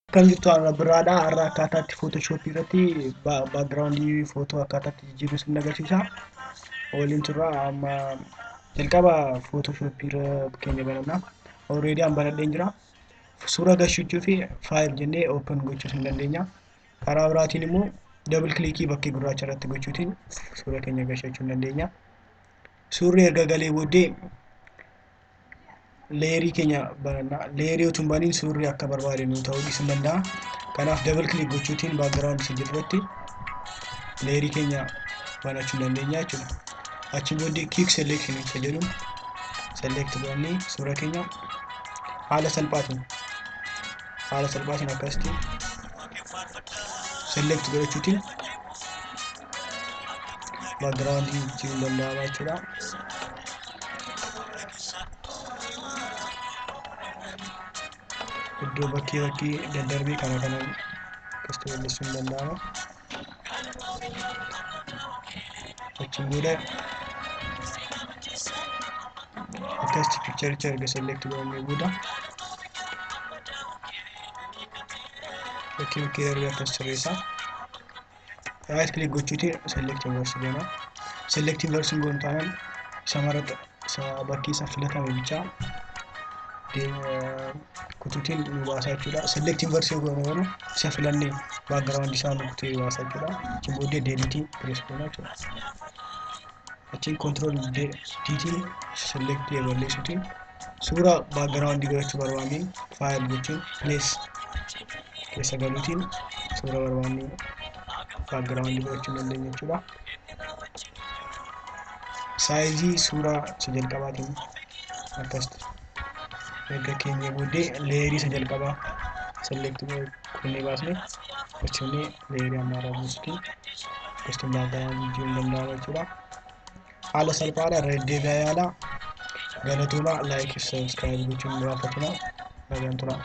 Akkam jirtu har'a biraadha. Har'a akkaataa itti Photoshop irratti background footoo akkaataa itti jijjiirru sin agarsiisa. Waliin turra amma jalqaba Photoshop irra keenya bananna. Already an banadheen jira. Suura gashachuu fi file jennee open gochuus hin dandeenya. Karaa biraatiin immoo double clickii bakkee gurraacha irratti gochuutiin suura keenya gashachuu hin dandeenya. Suurri erga galee booddee leeyerii keenya bananna. Leeyerii utuu hin baniin suurri akka barbaade nuu ta'uu dhiisuu danda'a. Kanaaf double click gochuutiin background isa jedhu irratti leeyerii keenya banachuu dandeenya jechuudha. Achiin booddee quick selection isa jedhuun select godhannee suura keenya haala salphaatiin akkasitti select godhachuutiin background jijjiiruun danda'ama jechuudha. Iddoo bakkee bakkee daddarbee kana kanaan akkasitti balleessuun danda'ama. Achiin booda akkasitti picture erga select godhannee booda bakkee bakkee darbee akkas sirreessa. Right click gochuutiin select inverse goona. Select inverse goonu taanaan isa maraxa isa bakkee isa filatame bichaa kutuutiin nu baasaa jechuudha. Select inverse yoo goone garuu isa filannee background isaa nu kutee baasaa jechuudha. Achiin booddee delete press goona jechuudha. Achiin control D tiin select balleessuutiin suura background godhachuu barbaanneen file jechuun place keessa galuutiin suura barbaannee background godhachuu dandeenya jechuudha. Saayizii suuraa isa jalqabaatiin akkasitti erga keenya booddee leeyerii isa jalqabaa select goonee baasne gochuunee leeyerii ammaa buusuutiin akkasitti background jijjiiruun danda'ama jechuudha. Haala salphaadha, irra deddeebi'aa yaalaa. Galatoomaa, like, subscribe gochuun hin irraanfatinaa. Nagaan turaa.